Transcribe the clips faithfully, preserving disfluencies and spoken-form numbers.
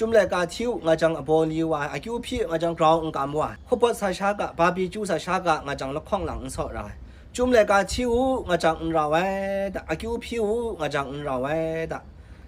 Chyum laika hti u nga jang abaw li wa ai, akyu hpyi u nga jang grau n kam wa ai, hkawpawt sa sha ga, ba pyi chyu sa sha ga nga jang lahkawng lang n saw ra ai. Chyum laika hti u nga jang n rau ai da, akyu hpyi u nga jang n rau ai da.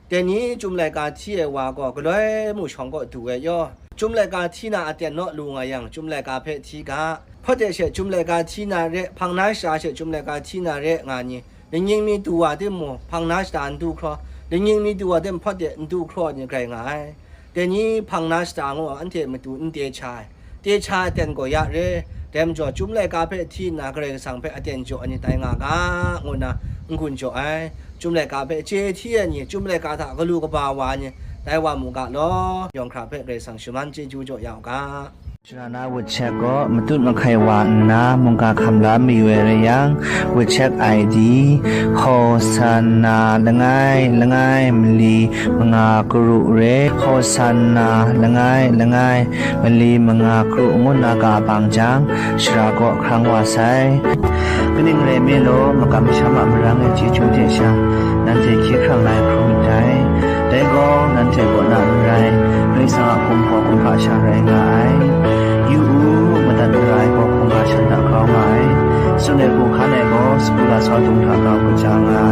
Dai ni chyum laika hti ai wa gaw galoi mu shawng kaw du ai yaw. Chyum laika hti na aten naw lu nga yang, chyum laika hpe hti ga. Hpawt de she chyum laika hti na re, hpang na shata she chyum laika hti na re nga ni, ningning mi du wa timung, hpang na shata n du hkraw, ningning mi du wa tim hpawt de n du hkraw ni grai nga ai. Dai ni hpang na shata ngu anhte matu n te cha ai. Te cha aten gaw ya re, dai majaw, chyum laika hpe hti nna Karai Kasang hpe aten jaw ai ni tai nga ga, ngu nna n-gun jaw ai. Chyum laika hpe chye hti ai ni, chyum laika hta galu kaba wa ai ni, tai wa mu ga law, yawng hkra hpe Karai Kasang shaman chyeju jaw ya u ga. Shara na wut shek gaw matut mahkai wa nna mungga hkam la mayu ai rai yang, wut shek I D, Hosanna langai langai mali manga karu re, Hosanna langai langai mali manga karu ngu nna ka bang jang, shara kaw hkrang wa sai. Kaning rai nme law, makam masham a marang e chyeju hte sha, nanhte hkye hkrang la ai hkrum myit dai. Dai gaw, nanhte kaw na n rai, Karai Kasang a hkum gaw kumhpa sha rai nga ai. Yu u, madat mara ai gaw hkungga shan hta grau nga ai. Tsun ai hku hkan ai gaw, sagu lasau dung hta grau kaja nga ai.